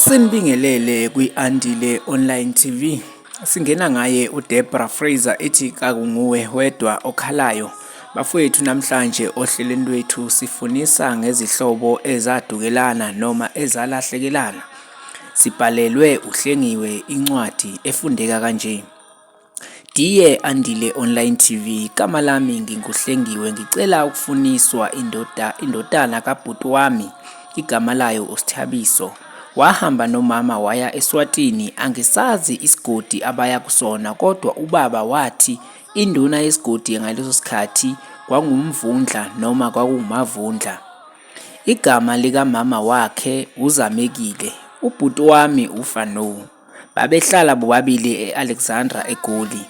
Sinibingelele kwi-Andile Online TV. Singena ngaye uDebra Fraser ethi kakunguwe wedwa okhalayo. Bafowethu namhlanje ohlelweni lwethu sifunisa ngezihlobo ezadukelana noma ezalahlekelana. Sibhalelwe uHlengiwe incwadi efundeka kanje. Dear Andile Online TV, igama lami nginguHlengiwe ngicela ukufuniswa indoda indodana kabhuti wami igama layo uSthabiso. Wahamba nomama waya eSwatini angisazi isigodi abaya kusona kodwa ubaba wathi induna yesigodi ngaleso sikhathi kwangumvundla noma kwakuwumavundla. Igama likamama wakhe uZamekile, ubhuti wami uFanou. Babehlala bobabili e-Alexandra eGoli.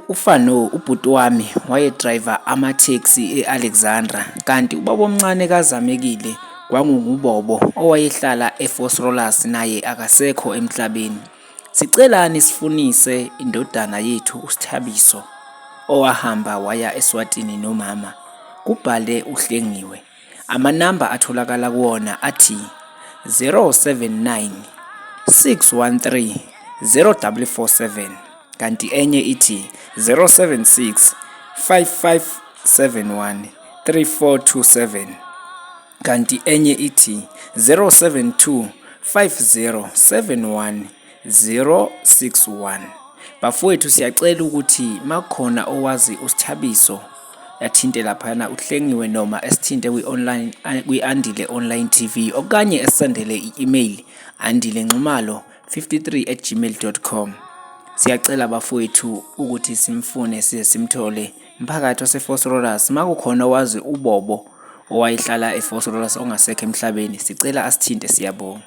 UFanou ubhuti wami wayedrayiva amatheksi e-Alexandra kanti ubabomncane kaZamekile kwangunguBobo owayehlala eVosloorus naye akasekho emhlabeni. Sicela nisifunise indodana yethu uSthabiso owahamba waya eSwatini nomama, kubhale uHlengiwe. Amanamba atholakala kuwona athi 079 613 0447 kanti enye ithi 076 5571 3427 kanti enye ithi 072 5071 061. Bafowethu siyacela ukuthi makukhona owazi uSthabiso athinte laphana uHlengiwe noma esithinte kwi-online kwi-Andile Online TV okanye esendele i-email andilenxumalo53@gmail.com. Siyacela bafowethu ukuthi simfune size simthole mphakathi waseVosloorus makukhona owazi uBobo owayehlala eVosloorus ongasekho emhlabeni sicela asithinte siyabonga.